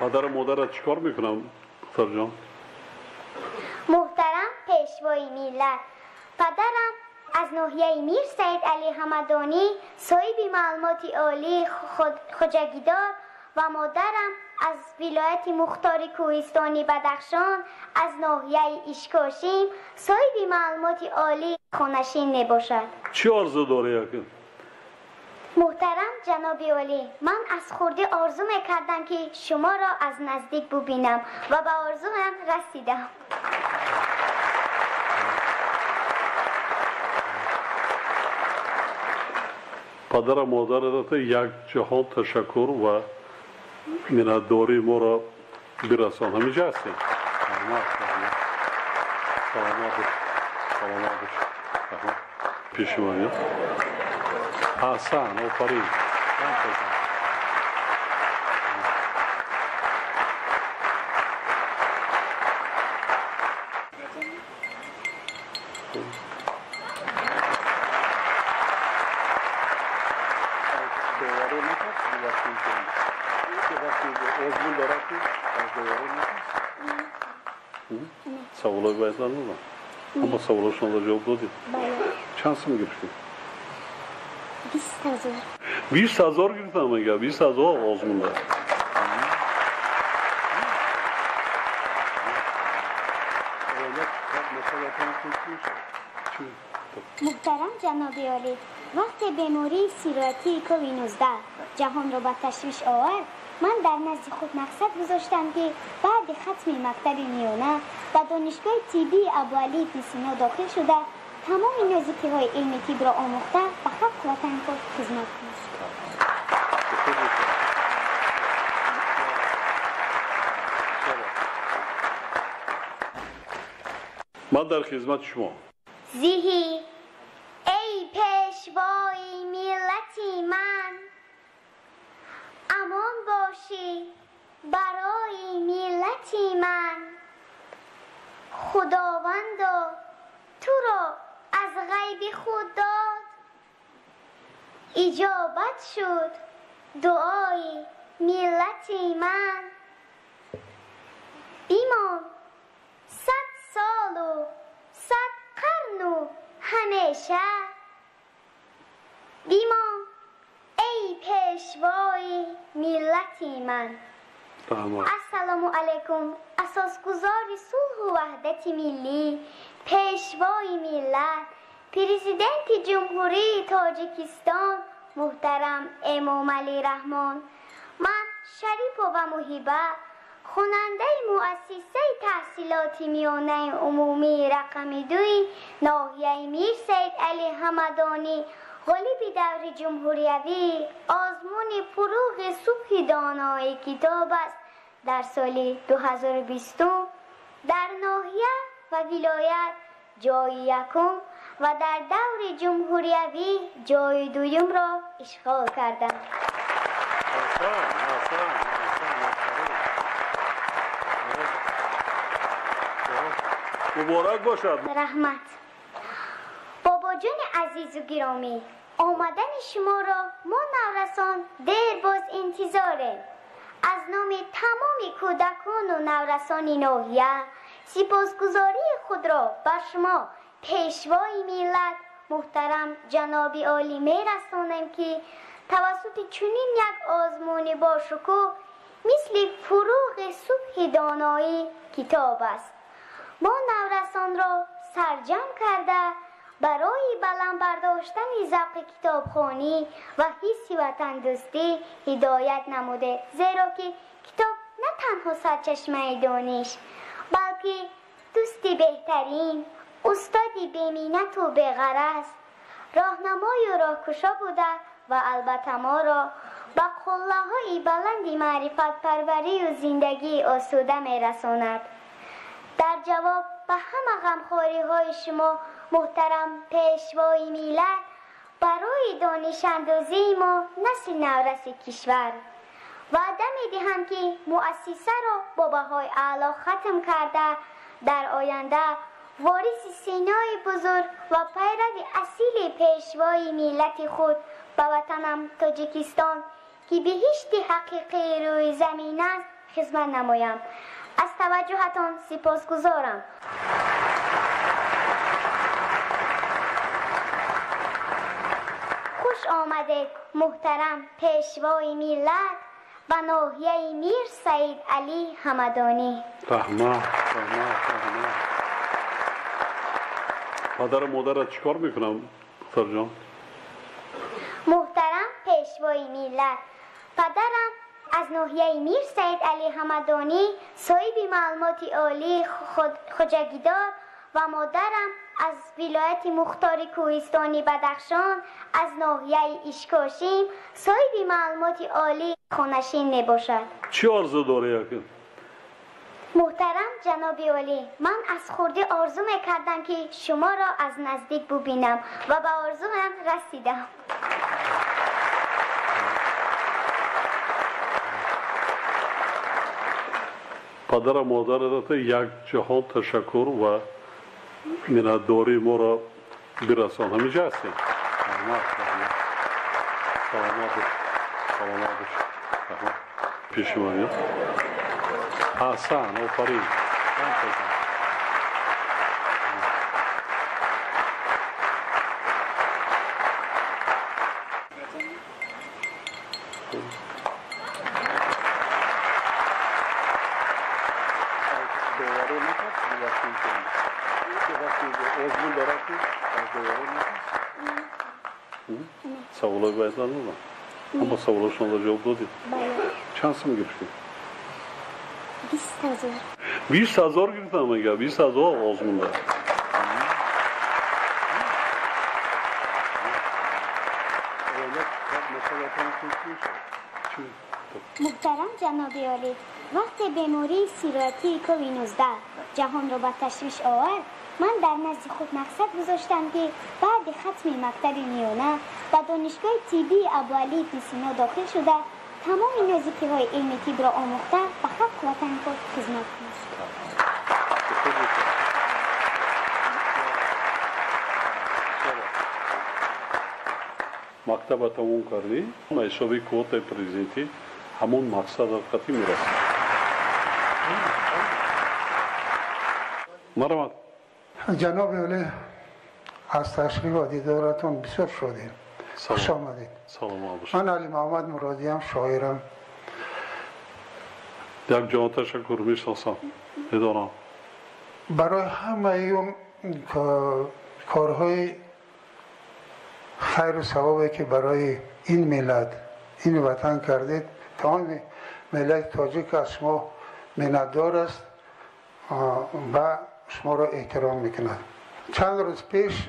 Падару модарат чӣ кор мекунанд, духтарҷон? Муҳтарам пешвои миллат, падарам аз ноҳияи Мир Саид Али Ҳамадонӣ, соҳиби маълумоти олии хоҷагидор, ва модарам аз вилояти мухтори кӯҳистони Бадахшон, аз ноҳияи Ишкошим, соҳиби маълумоти олии хонашин мебошад. Чӣ орзу дорӣ акин? Муҳтарам ҷаноби олӣ, ман аз хурдӣ орзу мекардам, ки шуморо аз наздик бубинам ва ба орзуам расидам. Падару модарат як ҷаҳон ташаккур ва миннатдории моро бирасон. Ҳаминҷа ҳастем. Раҳмат, раҳмат. Саломат бош, саломат бош. Раҳмат. Пеши ман ё? Аҳсан, офарин. Саволои бояд надодам. Аммо саволошонро ҷавоб додед. Чанд сум гирифтед? 20 000. 20 000 гирифтам, мега, 20 000 озмунда. Муҳтарам ҷаноби олӣ, вақте бемории сироятии ковид-19 ҷаҳонро ба ташвиш овард, ман дар назди худ мақсад гузоштам, ки баъди хатми мактаби миёна ба донишгоҳи тиббии Абуалӣ ибни Сино дохил шуда, тамоми нозикиҳои илми тибро омӯхта, ба халқу ватани худ хизмат кунам. Ман дар хизмати шумо. Зиҳӣ, эй пешвои миллати ман, амон бошӣ барои миллати ман. Худовандо туро аз ғайби худ дод, иҷобат шуд дуои миллати ман. Бимон 100 солу 100 қарну ҳамеша, бимон, эй пешвои миллати ман. Ассалому алайкум, асосгузори сулҳу ваҳдати миллӣ, пешвои миллат, президенти Ҷумҳурии Тоҷикистон муҳтарам Эмомалӣ Раҳмон. Ман, Шарипова Муҳиба, хонандаи муассисаи таҳсилоти миёнаи умумии рақами 2-и ноҳияи Мир Саид Али Ҳамадонӣ, ғолиби даври ҷумҳуриявии озмуни «Фуруғи субҳи донои китоб аст» дар соли 2020, дар ноҳия ва вилоят ҷои якум ва дар даври ҷумҳуриявӣ ҷои дуюмро ишғол кардам. Аҳсан, аҳсан, аҳсан, офарин. Муборак бошад. Раҳмат. Бобоҷони азизу гиромӣ, омадани шуморо мо наврасон дер боз интизорем. Аз номи тамоми кӯдакону наврасони ноҳия сипосгузории худро ба шумо, пешвои миллат, муҳтарам ҷаноби олӣ, мерасонем, ки тавассути чунин як озмуни бошукӯҳ, мисли фуруғи субҳи доноӣ китоб аст, мо наврасонро сарҷамъ карда, барои баланд бардоштани завқи китобхонӣ ва ҳисси ватандӯстӣ ҳидоят намуде, зеро ки китоб на танҳо сарчашмаи дониш, балки дӯсти беҳтарин, устоди беминнату беғараз, роҳнамою роҳкушо буда ва албатта моро ба қуллаҳои баланди маърифатпарварию зиндагии осуда мерасонад. Дар ҷавоб ба ҳама ғамхориҳои шумо, муҳтарам пешвои миллат, барои донишандозии мо, насли навраси кишвар, ваъда медиҳам, ки муассисаро бо баҳои аъло хатм карда, дар оянда вориси синои бузург ва пайрави асили пешвои миллати худ, ба ватанам Тоҷикистон, ки биҳишти ҳақиқии рӯи замин аст, خدمت نمایم. از توجهتان سپاسگزارم. خوش آمدید محترم پیشوای ملت و ناحیه میر سید علی همدانی. رحمت رحمت رحمت. پدر و مادرت چیکار میکنم دختر جان؟ محترم پیشوای ملت، پدرم از ناحیه میر سید علی همدانی صاحب معلومات عالی خواجگیدار و مادرم از ولایت مختار کوهستانی بدخشان از ناحیه اشکاشیم صاحب معلومات عالی خانشین میباشد. چی آرزو داری یکن؟ محترم جناب عالی، من از خردی آرزو میکردم که شما را از نزدیک ببینم و به آرزویم رسیدم. پدر و مادرت یک جهان تشکر و منتداری ما را برسان. همینجا هستیم. سلامت باش. سلامت باش. پیش من احسن، آفرین. Саволҳои бояд надодам, аммо саволҳошонро ҷавоб додед. Чанд сум гирифтед? 20,000. 20,000 гирифтам мега, 20,000 озмунда. محترم جناب عالی، وقتی بیماری سیراتی کووید 19 جهان را به تشویش آورد، من در نزد خود مقصد گذاشتم که بعد ختم مکتب میانه به دانشگاه طبی ابوعلی ابن سینا داخل شده تمام نازکی های علم طب را آموخته به خلق وطن خود خدمت کنم. مکتب тамом кардӣ, ҳисоби квотаи президентӣ ҳамон мақсадат қатъӣ мерасад. Марҳамат. جناب عالی، از تشریف و دیدارتون بسیار شادیم. خوش آمدید. سلام باشید. من علی محمد مرادیم، شاعرم. یک جهان تشکر، میشناسم، میدانم. برای همه اون کارهای خیر و ثوابی که برای این ملت، این وطن کردید، تمام ملت تاجیک از شما منتدار است و شما را احترام میکند. چند روز پیش